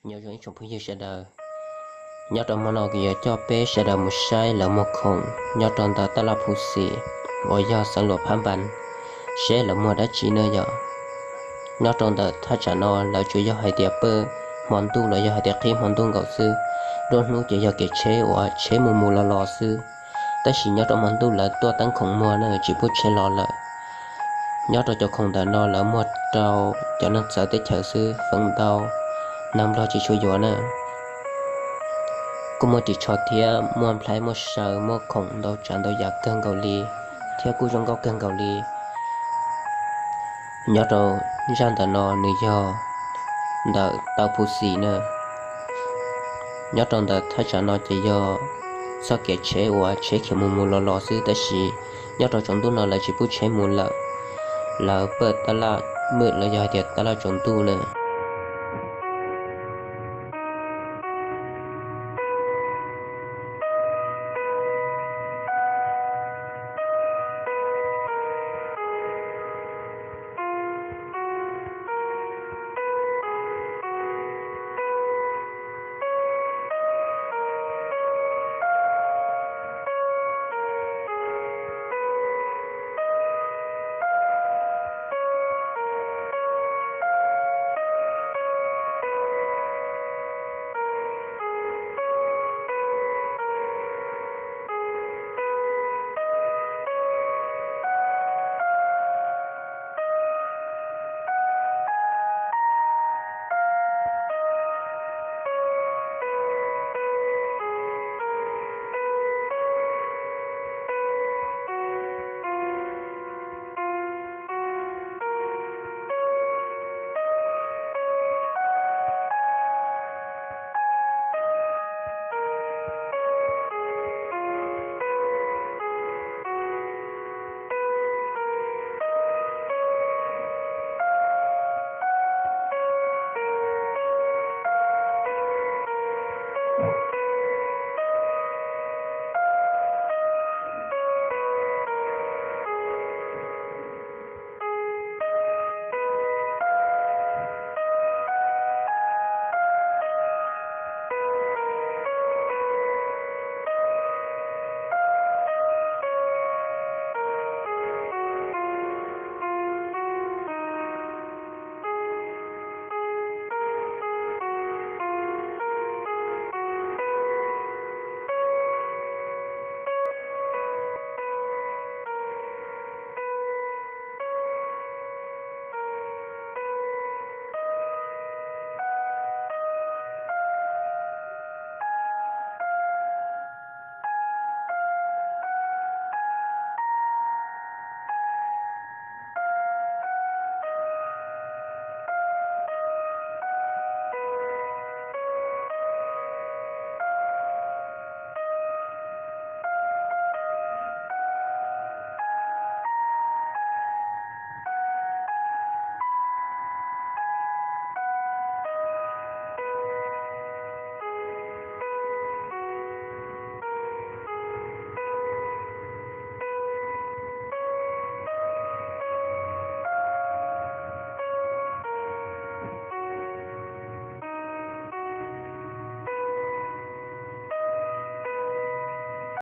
Nyob zoo ib tsoom phooj ywg sawv daws, nyob rau hmo no kuv yuav coj peb sawv daws mus saib lawv muag khoom nyob rau ntawm taj laj Phu Xim uas yog xeev Luam Phab Npas, seb lawv muag dab tsi ne yom. Nyob rau ntawm thaj tsam no lawv tsuas yog hais tias pawj hmo ntuj los yog hais tias qhib hmo ntuj nkaus xwb, nruab hnub ces yog kev tsheb uas tsheb mus mus los los xwb. Tab sis nyob rau hmo ntuj lawv tuaj teeb khoom muag na, tsis pub tsheb los lawm. Nyob rau cov khoom ntawm no lawv muag rau cov neeg txawv teb chaws xwb, feem ntau neeg Nplog tsis tshua yuav na. Kuj muaj ris tsho thiab muaj nplhaib muaj saw muaj khoom ntau tsav ntau yam kawg nkaus li, thiab kuj zoo nkauj kawg nkaus li. Nyob rau zaj ntawm no nws yog ntawm taw Phu Xim na. Nyob rau ntawm thaj tsam no ces yog txoj kev tsheb uas tsheb khiav mus mus los los xwb, tab sis nyob rau tsaus ntuj no lawv tsis pub tsheb mus lawm, lawv pawj taj laj mwj los yog hais tias taj laj tsaus ntuj na.